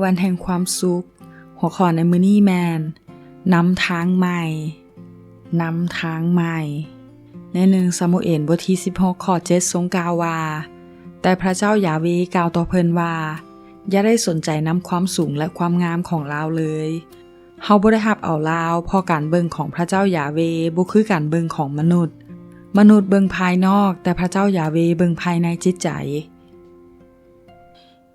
ວັນແຫ່ງຄວາມສຸກ. ຫົວຂໍ້ໃນມື້ນີ້ແມ່ນ ນຳທາງໃໝ່, ນຳທາງໃໝ່. ໃນໜຶ່ງຊາມູເອນ ບົດທີສິບຫົກ ຂໍ້ເຈັດ ຊົງກ່າວວ່າ, ແຕ່ພຣະເຈົ້າຢາເວກ່າວຕໍ່ເພິ່ນວ່າ, ຢ່າໄດ້ສົນໃຈນຳຄວາມສູງ ແລະ ຄວາມງາມຂອງລາວເລີຍ. ເຮົາບໍ່ໄດ້ຮັບເອົາລາວ, ເພາະການເບິ່ງຂອງພຣະເຈົ້າຢາເວບໍ່ຄືການເບິ່ງຂອງມະນຸດ. ມະນຸດເບິ່ງພາຍນອກ, ແຕ່ພຣະເຈົ້າຢາເວເບິ່ງພາຍໃນຈິດໃຈ.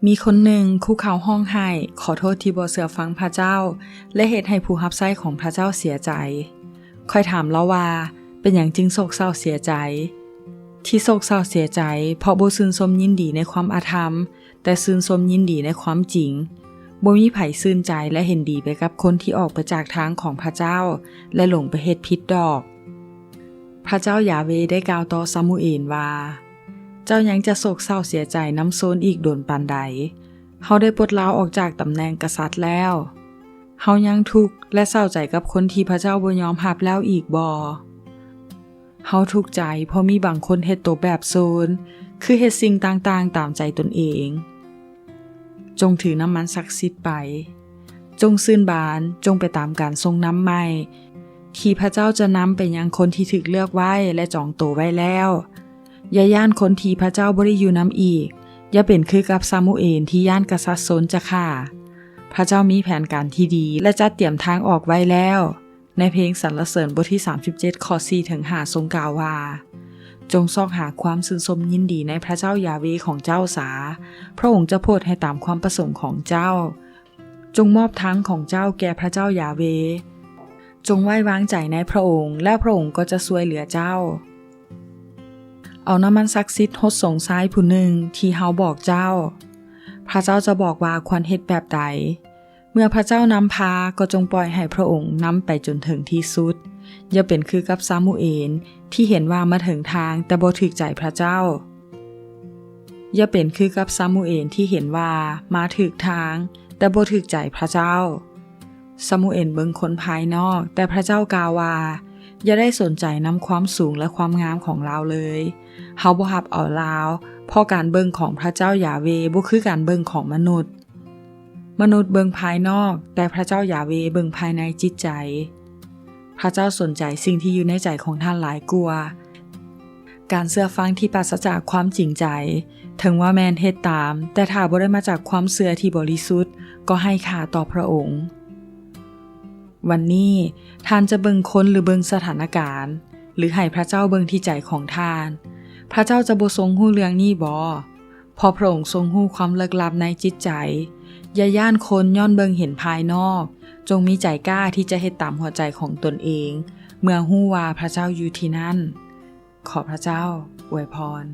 ມີຄົນໜຶ່ງຄຸກເຂົ່າຮ້ອງໄຫ້, ຂໍໂທດທີ່ບໍ່ເຊື່ອຟັງພຣະເຈົ້າ ແລະ ເຮັດໃຫ້ຜູ້ຮັບໃຊ້ຂອງພຣະເຈົ້າເສຍໃຈ. ຂ້ອຍຖາມລາວວ່າ, ເປັນຫຍັງຈຶ່ງໂສກເສົ້າເສຍໃຈ? ທີ່ໂສກເສົ້າເສຍໃຈ ເພາະບໍ່ຊື່ນຊົມຍິນດີໃນຄວາມອະທຳ, ແຕ່ຊື່ນຊົມຍິນດີໃນຄວາມຈິງ. ບໍ່ມີໃຜຊື່ນໃຈ ແລະ ເຫັນດີໄປກັບຄົນທີ່ອອກໄປຈາກທາງຂອງພຣະເຈົ້າ ແລະ ຫຼົງໄປເຮັດຜິດດອກ. ພຣະເຈົ້າຢາເວໄດ້ກ່າວຕໍ່ຊາມູເອນວ່າ, ເຈົ້າຍັງຈະໂສກເສົ້າເສຍໃຈນຳໂຊນອີກດົນປານໃດ? ເຮົາໄດ້ປົດລາວອອກຈາກຕຳແໜ່ງກະສັດແລ້ວ. ເຮົາຍັງທຸກ ແລະ ເສົ້າໃຈກັບຄົນທີ່ພຣະເຈົ້າບໍ່ຍອມຮັບແລ້ວອີກບໍ? ເຮົາທຸກໃຈເພາະມີບາງຄົນເຮັດໂຕແບບໂຊນ, ຄືເຮັດສິ່ງຕ່າງໆຕາມໃຈຕົນເອງ. ຈົ່ງຖືນ້ຳມັນສັກສິດໄປ. ຈົ່ງຊື່ນບານ, ຈົ່ງໄປຕາມການຊົງນຳໃໝ່ ທີ່ພຣະເຈົ້າຈະນຳໄປຍັງຄົນທີ່ຖືກເລືອກໄວ້ ແລະ ຈອງໂຕໄວ້ແລ້ວ. ຢ່າຢ້ານຄົນທີ່ພຣະເຈົ້າບໍ່ໄດ້ຢູ່ນຳອີກ. ຢ່າເປັນຄືກັບຊາມູເອນທີ່ຢ້ານກະສັດໂຊນຈະຂ້າ. ພຣະເຈົ້າມີແຜນການທີ່ດີ ແລະ ຈັດຕຽມທາງອອກໄວ້ແລ້ວ. ໃນເພງສັນລະເສີນບົດທີສາມສິບເຈັດ ຂໍ້ສີ່ເຖິງຫ້າ ຊົງກ່າວວ່າ, ຈົ່ງຊອກຫາຄວາມຊື່ນຊົມຍິນດີໃນພຣະເຈົ້າຢາເວຂອງເຈົ້າສາ. ພຣະອົງຈະໂຜດໃຫ້ຕາມຄວາມປະສົງຂອງເຈົ້າ. ຈົ່ງມອບທາງຂອງເຈົ້າແກ່ພຣະເຈົ້າຢາເວ. ຈົ່ງໄວ້ວາງໃຈໃນພຣະອົງ, ແລ້ວພຣະອົງກໍຈະຊ່ວຍເຫຼືອເຈົ້າ. ເອົານ້ຳມັນສັກສິດຫົດສົງຊາຍຜູ້ໜຶ່ງທີ່ເຮົາບອກເຈົ້າ. ພຣະເຈົ້າຈະບອກວ່າຄວນເຮັດແບບໃດ. ເມື່ອພຣະເຈົ້ານຳພາ, ກໍຈົ່ງປ່ອຍໃຫ້ພຣະອົງນຳໄປຈົນເຖິງທີ່ສຸດ. ຢ່າເປັນຄືກັບຊາມູເອນທີ່ເຫັນວ່າມາເຖິງທາງ ແຕ່ບໍ່ຖືກໃຈພຣະເຈົ້າ. ຢ່າເປັນຄືກັບຊາມູເອນທີ່ເຫັນວ່າມາຖືກທາງ ແຕ່ບໍ່ຖືກໃຈພຣະເຈົ້າ. ຊາມູເອນເບິ່ງຄົນພາຍນອກ, ແຕ່ພຣະເຈົ້າກ່າວວ່າ, ຢ່າໄດ້ສົນໃຈນຳຄວາມສູງ ແລະ ຄວາມງາມຂອງລາວເລີຍ. ເຮົາບໍ່ຮັບເອົາລາວ, ເພາະການເບິ່ງຂອງພຣະເຈົ້າຢາເວບໍ່ຄືການເບິ່ງຂອງມະນຸດ. ມະນຸດເບິ່ງພາຍນອກ, ແຕ່ພຣະເຈົ້າຢາເວເບິ່ງພາຍໃນຈິດໃຈ. ພຣະເຈົ້າສົນໃຈສິ່ງທີ່ຢູ່ໃນໃຈຂອງທ່ານຫຼາຍກວ່າ. ການເຊື່ອຟັງທີ່ປາສະຈາກຄວາມຈິງໃຈ, ເຖິງວ່າແມ່ນເຮັດຕາມ, ແຕ່ຖ້າບໍ່ໄດ້ມາຈາກຄວາມເຊື່ອທີ່ບໍລິສຸດ, ກໍໄຮ້ຄ່າຕໍ່ພຣະອົງ. ວັນນີ້, ທ່ານຈະເບິ່ງຄົນ ຫຼື ເບິ່ງສະຖານະການ, ຫຼື ໃຫ້ພຣະເຈົ້າເບິ່ງທີ່ໃຈຂອງທ່ານ? ພຣະເຈົ້າຈະບໍ່ຊົງຮູ້ເລື່ອງນີ້ບໍ? ເພາະພຣະອົງຊົງຮູ້ຄວາມເລິກລັບໃນຈິດໃຈ. ຢ່າຢ້ານຄົນຍ້ອນເບິ່ງເຫັນພາຍນອກ. ຈົ່ງມີໃຈກ້າທີ່ຈະເຮັດຕາມຫົວໃຈຂອງຕົນເອງ ເມື່ອຮູ້ວ່າພຣະເຈົ້າຢູ່ທີ່ນັ້ນ. ຂໍພຣະເຈົ້າອວຍພອນ.